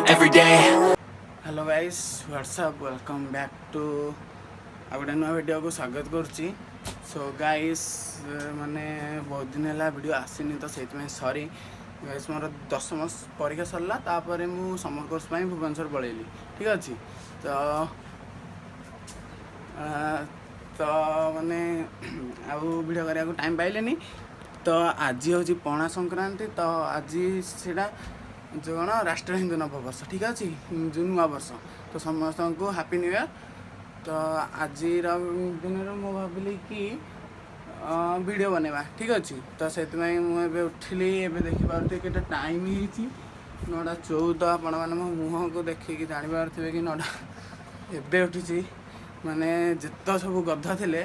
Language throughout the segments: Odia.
Every day. Hello guys, what's up? Welcome back to ଆଉ ଗୋଟେ ନୂଆ ଭିଡ଼ିଓକୁ ସ୍ୱାଗତ କରୁଛି। ସୋ ଗାଇସ୍, ମାନେ ବହୁତ ଦିନ ହେଲା ଭିଡ଼ିଓ ଆସିନି, ତ ସେଇଥିପାଇଁ ସରି ଗାଇସ୍। ମୋର ଦଶମ ପରୀକ୍ଷା ସରିଲା, ତାପରେ ମୁଁ ସମର କୋର୍ସ ପାଇଁ ଭୁବନେଶ୍ୱର ପଳେଇଲି, ଠିକ୍ ଅଛି। ତ ମାନେ ଆଉ ଭିଡ଼ିଓ କରିବାକୁ ଟାଇମ୍ ପାଇଲିନି। ତ ଆଜି ହେଉଛି ପଣା ସଂକ୍ରାନ୍ତି। ତ ଆଜି ସେଇଟା ଯେଉଁ କ'ଣ ରାଷ୍ଟ୍ର ହିନ୍ଦୁ ନବବର୍ଷ, ଠିକ୍ ଅଛି, ଯେଉଁ ନୂଆ ବର୍ଷ। ତ ସମସ୍ତଙ୍କୁ ହାପି ନ୍ୟୁ ଇୟର୍। ତ ଆଜିର ଦିନରେ ମୁଁ ଭାବିଲି କି ଭିଡ଼ିଓ ବନେଇବା, ଠିକ୍ ଅଛି। ତ ସେଥିପାଇଁ ମୁଁ ଏବେ ଉଠିଲି। ଏବେ ଦେଖିପାରୁଥିବେ କେତେ ଟାଇମ୍ ହେଇଛି, 9:14। ଆପଣମାନେ ମୋ ମୁହଁକୁ ଦେଖିକି ଜାଣିପାରୁଥିବେ କି 9ଟା ଏବେ ଉଠିଛି। ମାନେ ଯେତେ ସବୁ ଗଧ ଥିଲେ,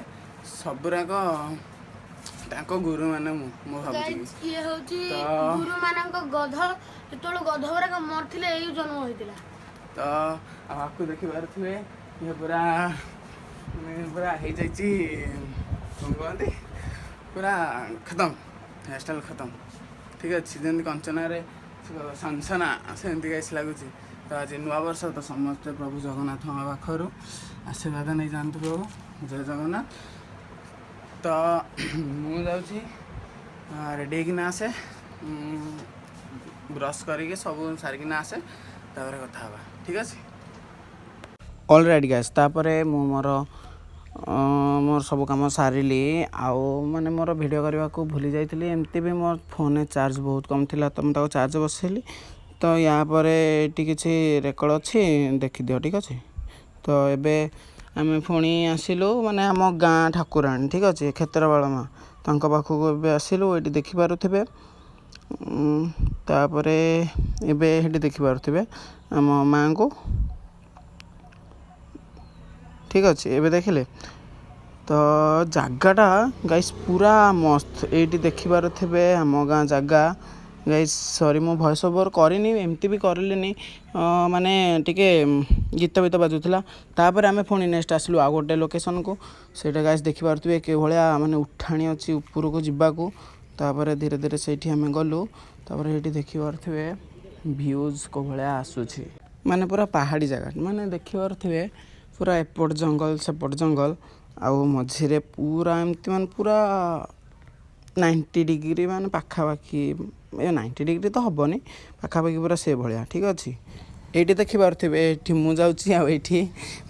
ସବୁରାକ ତାଙ୍କ ଗୁରୁମାନେ ମୁଁ ମୁଁ ଭାବୁଛି କି ଗାଇସ୍, ଇଏ ହଉଛି ଗୁରୁମାନଙ୍କ ଗଧ। ଯେତେବେଳେ ଗଧ ଗୁରାକ ମରିଥିଲେ, ଏଇ ଜନ୍ମ ହେଇଥିଲା। ତ ଆଉ ଆକୁ ଦେଖିପାରୁଥିବେ, ଇଏ ପୁରା ମାନେ ପୁରା ହେଇଯାଇଛି, କ'ଣ କୁହନ୍ତି, ପୁରା ଖତମ, ହେୟାର ଷ୍ଟାଇଲ୍ ଖତମ, ଠିକ୍ ଅଛି। ଯେମିତି କଞ୍ଚନାରେ ସନସନା, ସେମିତି ଗାଇସ୍ ଲାଗୁଛି। ତ ଆଜି ନୂଆବର୍ଷ, ତ ସମସ୍ତେ ପ୍ରଭୁ ଜଗନ୍ନାଥଙ୍କ ପାଖରୁ ଆଶୀର୍ବାଦ ନେଇଯାଆନ୍ତୁ ପ୍ରଭୁ। ଜୟ ଜଗନ୍ନାଥ। ତ ମୁଁ ଯାଉଛି ରେଡ଼ି ହେଇକିନା ଆସେ, ବ୍ରସ୍ କରିକି ସବୁ ସାରିକିନା ଆସେ, ତାପରେ କଥା ହେବା, ଠିକ୍ ଅଛି। ଅଲ୍ ରାଇଟ୍ ଗାଇସ୍, ତାପରେ ମୁଁ ମୋର ସବୁ କାମ ସାରିଲି। ଆଉ ମାନେ ମୋର ଭିଡ଼ିଓ କରିବାକୁ ଭୁଲି ଯାଇଥିଲି। ଏମିତି ବି ମୋ ଫୋନ୍ରେ ଚାର୍ଜ ବହୁତ କମ୍ ଥିଲା, ତ ମୁଁ ତାକୁ ଚାର୍ଜ ବସେଇଲି। ତ ୟା ପରେ ଏଇଠି କିଛି ରେକର୍ଡ଼ ଅଛି, ଦେଖିଦିଅ, ଠିକ୍ ଅଛି। ତ ଏବେ ଆମେ ପୁଣି ଆସିଲୁ ମାନେ ଆମ ଗାଁ ଠାକୁରାଣୀ, ଠିକ୍ ଅଛି, କ୍ଷେତ୍ରବାଳ ମା, ତାଙ୍କ ପାଖକୁ ଏବେ ଆସିଲୁ। ଏଇଠି ଦେଖିପାରୁଥିବେ। ତାପରେ ଏବେ ଏଠି ଦେଖିପାରୁଥିବେ ଆମ ମାଆଙ୍କୁ, ଠିକ୍ ଅଛି। ଏବେ ଦେଖିଲେ ତ ଜାଗାଟା ଗାଇସ୍ ପୁରା ମସ୍ତ। ଏଇଠି ଦେଖିପାରୁଥିବେ ଆମ ଗାଁ ଜାଗା। ଗାଇସ୍, ସରି, ମୁଁ ଭଏସ୍ ଓଭର୍ କରିନି, ଏମିତି ବି କରିଲିନି, ମାନେ ଟିକେ ଗୀତ ଫୀତ ବାଜୁଥିଲା। ତାପରେ ଆମେ ପୁଣି ନେକ୍ସଟ ଆସିଲୁ ଆଉ ଗୋଟେ ଲୋକେସନ୍କୁ। ସେଇଟା ଗାଇସ୍ ଦେଖିପାରୁଥିବେ, କେଉଁଭଳିଆ ମାନେ ଉଠାଣି ଅଛି ଉପରକୁ ଯିବାକୁ। ତାପରେ ଧୀରେ ଧୀରେ ସେଇଠି ଆମେ ଗଲୁ। ତାପରେ ସେଇଠି ଦେଖିପାରୁଥିବେ ଭ୍ୟୁଜ୍ କେଉଁ ଭଳିଆ ଆସୁଛି, ମାନେ ପୁରା ପାହାଡ଼ି ଜାଗା। ମାନେ ଦେଖିପାରୁଥିବେ ପୁରା ଏପଟ ଜଙ୍ଗଲ, ସେପଟ ଜଙ୍ଗଲ, ଆଉ ମଝିରେ ପୁରା ଏମିତି ମାନେ ପୁରା 90 ଡିଗ୍ରୀ, ମାନେ ପାଖାପାଖି, ଏ 90 ଡିଗ୍ରୀ ତ ହେବନି, ପାଖାପାଖି ପୁରା ସେ ଭଳିଆ, ଠିକ୍ ଅଛି। ଏଇଠି ଦେଖିପାରୁଥିବେ, ଏଇଠି ମୁଁ ଯାଉଛି ଆଉ ଏଇଠି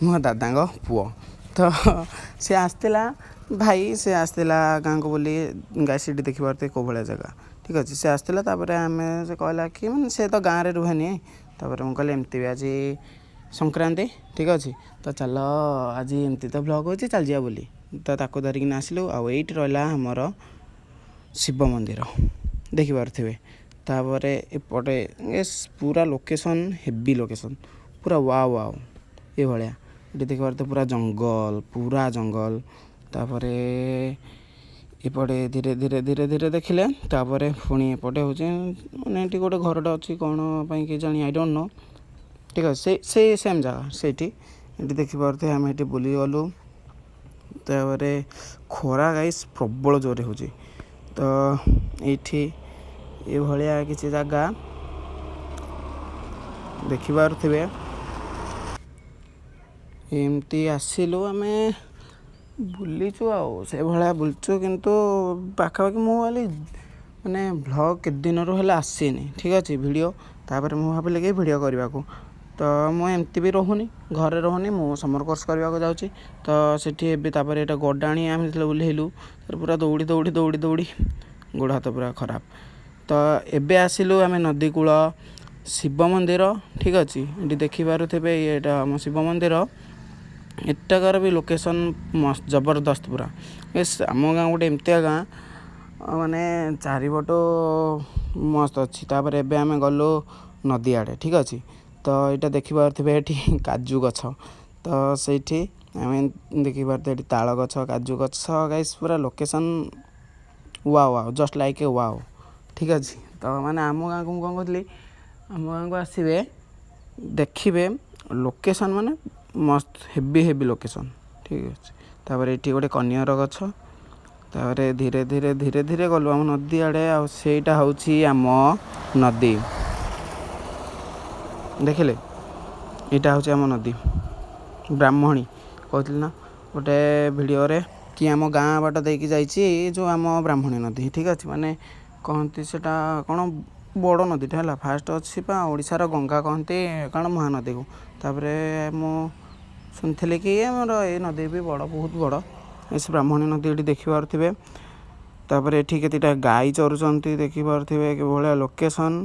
ମୋ ଦାଦାଙ୍କ ପୁଅ। ତ ସେ ଆସିଥିଲା, ଭାଇ, ସେ ଆସିଥିଲା ଗାଁକୁ ବୋଲି। ଗାଇସ୍, ସେଠି ଦେଖିପାରୁଥିବେ କେଉଁ ଭଳିଆ ଜାଗା, ଠିକ୍ ଅଛି। ସେ ଆସିଥିଲା, ତାପରେ ଆମେ ସେ କହିଲା କି ମାନେ ସେ ତ ଗାଁରେ ରୁହେନି। ତାପରେ ମୁଁ କହିଲି, ଏମିତି ବି ଆଜି ସଂକ୍ରାନ୍ତି, ଠିକ୍ ଅଛି, ତ ଚାଲ, ଆଜି ଏମିତି ତ ଭ୍ଲଗ୍ ହେଉଛି, ଚାଲ ଯିବା ବୋଲି। ତ ତାକୁ ଧରିକିନା ଆସିଲୁ। ଆଉ ଏଇଠି ରହିଲା ଆମର ଶିବ ମନ୍ଦିର, ଦେଖିପାରୁଥିବେ। ତାପରେ ଏପଟେ ପୁରା ଲୋକେସନ୍, ହେଭି ଲୋକେସନ୍, ପୁରା ୱାଓ ୱାଓ ଏଭଳିଆ। ଏଠି ଦେଖିପାରୁଥିବେ ପୁରା ଜଙ୍ଗଲ, ପୁରା ଜଙ୍ଗଲ। ତାପରେ ଏପଟେ ଧୀରେ ଧୀରେ ଧୀରେ ଧୀରେ ଦେଖିଲେ, ତାପରେ ପୁଣି ଏପଟେ ହେଉଛି ମାନେ ଏଠି ଗୋଟେ ଘରଟା ଅଛି, କ'ଣ ପାଇଁ କେଜାଣି, I don't know, ଠିକ୍ ଅଛି। ସେଇ ସେଇ ସେମ୍ ଜାଗା ସେଇଠି। ଏଠି ଦେଖିପାରୁଥିବେ, ଆମେ ଏଠି ବୁଲିଗଲୁ। ତାପରେ ଖରା ଗାଇସ୍ ପ୍ରବଳ ଜୋରରେ ହେଉଛି। ତ ଏଇଠି ଏଭଳିଆ କିଛି ଜାଗା ଦେଖିପାରୁଥିବେ। ଏମିତି ଆସିଲୁ, ଆମେ ବୁଲିଛୁ ଆଉ ସେଭଳିଆ ବୁଲିଛୁ। କିନ୍ତୁ ପାଖାପାଖି ମୁଁ ଭାବିଲି ମାନେ ଭ୍ଲଗ୍ କେତେ ଦିନରୁ ହେଲା ଆସିନି, ଠିକ୍ ଅଛି, ଭିଡ଼ିଓ। ତାପରେ ମୁଁ ଭାବିଲି କି ଭିଡ଼ିଓ କରିବାକୁ। ତ ମୁଁ ଏମିତି ବି ରହୁନି, ଘରେ ରହୁନି, ମୁଁ ସମର କୋର୍ସ କରିବାକୁ ଯାଉଛି। ତ ସେଠି ଏବେ ତାପରେ ଏଇଟା ଗଡ଼ାଣି, ଆମେ ଯେତେବେଳେ ଓହ୍ଲେଇଲୁ, ପୁରା ଦୌଡ଼ି ଦୌଡ଼ି ଦୌଡ଼ି ଦୌଡ଼ି ଗୋଡ଼ ହାତ ପୁରା ଖରାପ। ତ ଏବେ ଆସିଲୁ ଆମେ ନଦୀ କୂଳ ଶିବ ମନ୍ଦିର, ଠିକ୍ ଅଛି। ଏଠି ଦେଖିପାରୁଥିବେ, ଏଇଟା ଆମ ଶିବ ମନ୍ଦିର। ଏଠାକାର ବି ଲୋକେସନ୍ ମସ୍ତ, ଜବରଦସ୍ତ ପୁରା। ଏସ୍, ଆମ ଗାଁ ଗୋଟେ ଏମିତିଆ ଗାଁ, ମାନେ ଚାରିପଟ ମସ୍ତ ଅଛି। ତାପରେ ଏବେ ଆମେ ଗଲୁ ନଦୀ ଆଡ଼େ, ଠିକ୍ ଅଛି। ତ ଏଇଟା ଦେଖିପାରୁଥିବେ, ଏଠି କାଜୁ ଗଛ। ତ ସେଇଠି ଆମେ ଦେଖିପାରୁଥିବେ, ଏଠି ତାଳ ଗଛ, କାଜୁ ଗଛ। ଗାଇସ୍, ପୁରା location wow wow, just like a wow, ଠିକ୍ ଅଛି। ତ ମାନେ ଆମ ଗାଁକୁ ମୁଁ କ'ଣ କହୁଥିଲି, ଆମ ଗାଁକୁ ଆସିବେ, ଦେଖିବେ ଲୋକେସନ୍, ମାନେ ମସ୍ତ ହେଭି ହେଭି ଲୋକେସନ୍, ଠିକ୍ ଅଛି। ତାପରେ ଏଠି ଗୋଟେ କନିଅର ଗଛ। ତାପରେ ଧୀରେ ଧୀରେ ଧୀରେ ଧୀରେ ଗଲୁ ଆମ ନଦୀ ଆଡ଼େ। ଆଉ ସେଇଟା ହେଉଛି ଆମ ନଦୀ। ଦେଖିଲେ, ଏଇଟା ହେଉଛି ଆମ ନଦୀ ବ୍ରାହ୍ମଣୀ। କହୁଥିଲି ନା ଗୋଟେ ଭିଡ଼ିଓରେ କି ଆମ ଗାଁ ବାଟ ଦେଇକି ଯାଇଛି ଯେଉଁ ଆମ ବ୍ରାହ୍ମଣୀ ନଦୀ, ଠିକ୍ ଅଛି। ମାନେ କହନ୍ତି ସେଟା କ'ଣ ବଡ଼ ନଦୀଟା ହେଲା, ଫାଷ୍ଟ ଅଛି ପା ଓଡ଼ିଶାର ଗଙ୍ଗା କହନ୍ତି କାରଣ ମହାନଦୀକୁ। ତାପରେ ମୁଁ ଶୁଣିଥିଲି କି ଆମର ଏଇ ନଦୀ ବି ବଡ଼, ବହୁତ ବଡ଼। ଏ ସେ ବ୍ରାହ୍ମଣୀ ନଦୀ ଏଠି ଦେଖିପାରୁଥିବେ। ତାପରେ ଏଠି କେତେଟା ଗାଈ ଚରୁଛନ୍ତି ଦେଖିପାରୁଥିବେ। କିଭଳିଆ ଲୋକେସନ୍,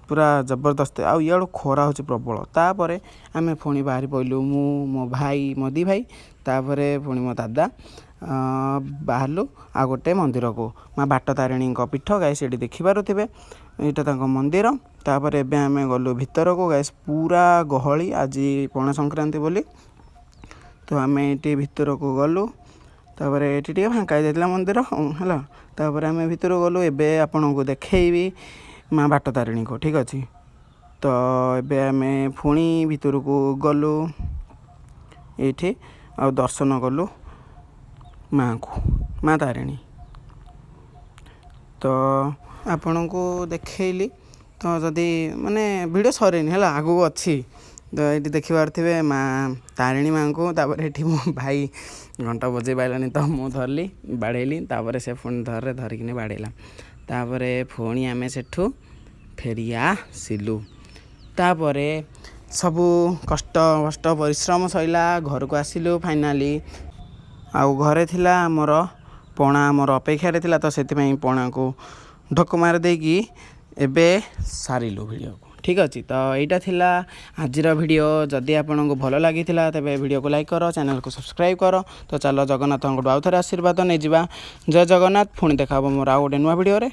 ପୁରା ଜବରଦସ୍ତ। ଆଉ ଇଆଡ଼ୁ ଖରା ହେଉଛି ପ୍ରବଳ। ତାପରେ ଆମେ ପୁଣି ବାହାରି ପଡ଼ିଲୁ, ମୁଁ, ମୋ ଭାଇ, ମୋ ଦୁଇ ଭାଇ, ତାପରେ ପୁଣି ମୋ ଦାଦା, ବାହାରିଲୁ ଆଉ ଗୋଟେ ମନ୍ଦିରକୁ, ମା ବାଟ ତାରିଣୀଙ୍କ ପୀଠ। ଗାଈ ସେଠି ଦେଖିପାରୁଥିବେ, ଏଇଟା ତାଙ୍କ ମନ୍ଦିର। ତାପରେ ଏବେ ଆମେ ଗଲୁ ଭିତରକୁ। ଗାଇସ୍, ପୁରା ଗହଳି ଆଜି ପଣା ସଂକ୍ରାନ୍ତି ବୋଲି। ତ ଆମେ ଏଠି ଭିତରକୁ ଗଲୁ। ତାପରେ ଏଠି ଟିକେ ଫାଙ୍କା ହେଇଯାଇଥିଲା ମନ୍ଦିର ହେଲା। ତାପରେ ଆମେ ଭିତରକୁ ଗଲୁ। ଏବେ ଆପଣଙ୍କୁ ଦେଖେଇବି ମା ବାଟ ତାରିଣୀଙ୍କୁ, ଠିକ୍ ଅଛି। ତ ଏବେ ଆମେ ପୁଣି ଭିତରକୁ ଗଲୁ ଏଇଠି ଆଉ ଦର୍ଶନ କଲୁ ମାଆଙ୍କୁ, ମା ତାରିଣୀ। ତ ଆପଣଙ୍କୁ ଦେଖେଇଲି। ତ ଯଦି ମାନେ ଭିଡ଼ିଓ ସରିନି ହେଲା, ଆଗକୁ ଅଛି। ତ ଏଇଠି ଦେଖିପାରୁଥିବେ ମା ତାରିଣୀ ମାଆଙ୍କୁ। ତାପରେ ଏଠି ମୋ ଭାଇ ଘଣ୍ଟ ବଜେଇ ପାରିଲାନି, ତ ମୁଁ ଧରିଲି, ବାଡ଼େଇଲି। ତାପରେ ସେ ପୁଣି ଧରେ ଧରିକିନି ବାଡ଼େଇଲା। ତାପରେ ପୁଣି ଆମେ ସେଠୁ ଫେରି ଆସିଲୁ। ତାପରେ ସବୁ କଷ୍ଟ କଷ୍ଟ ପରିଶ୍ରମ ସରିଲା, ଘରକୁ ଆସିଲୁ ଫାଇନାଲି। ଆଉ ଘରେ ଥିଲା ଆମର ପଣା, ଆମର ଅପେକ୍ଷାରେ ଥିଲା। ତ ସେଥିପାଇଁ ପଣାକୁ ଢୋକ ମାରି ଦେଇକି ଏବେ ସାରିଲୁ ଭିଡ଼ିଓକୁ, ଠିକ୍ ଅଛି। ତ ଏଇଟା ଥିଲା ଆଜିର ଭିଡ଼ିଓ। ଯଦି ଆପଣଙ୍କୁ ଭଲ ଲାଗିଥିଲା, ତେବେ ଭିଡ଼ିଓକୁ ଲାଇକ୍ କର, ଚ୍ୟାନେଲକୁ ସବସ୍କ୍ରାଇବ୍ କର। ତ ଚାଲ, ଜଗନ୍ନାଥଙ୍କଠୁ ଆଉ ଥରେ ଆଶୀର୍ବାଦ ନେଇଯିବା। ଜୟ ଜଗନ୍ନାଥ। ପୁଣି ଦେଖା ହେବ ମୋର ଆଉ ଗୋଟେ ନୂଆ ଭିଡ଼ିଓରେ।